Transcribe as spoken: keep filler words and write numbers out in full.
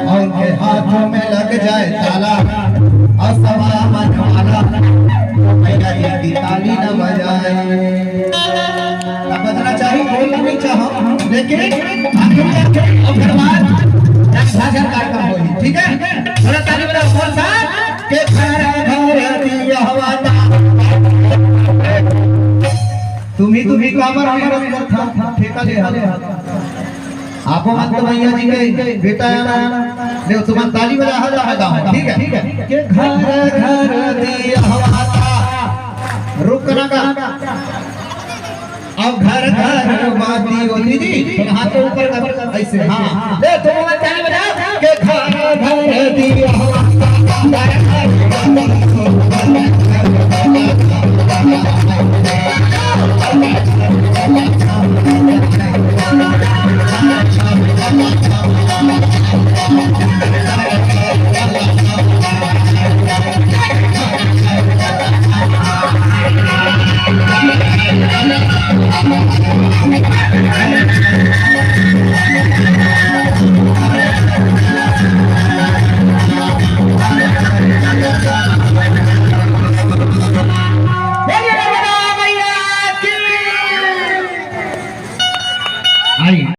अउ उनके हाथों में लग जाए ताला, अउ सवा मन वाला, तो भैया जी की ताली न बजाए। अब बजना चाहिए, बोल नहीं चाहो, लेकिन आखिर में ओकर बाद दस हजार कार्यक्रम होई, ठीक है? थोड़ा ताली बजाओ, कौन सा? के घर घर दिया हवा। तुम्ही, तुम्ही काबर हमर अंदर था, था, ठेका ले हाल। आपो मन तो भैया जी के बेटा है ना, ले तुमन ताली बजा, हा, हा, हा, ठीक है, ठीक है। के घर घर दिया हवा। रुक ना का। अब घर घर बाती होती जी, हाथ के ऊपर कर, ऐसे, हाँ। ले तुमन ताली बजा। के घर घर दिया हवा। आई,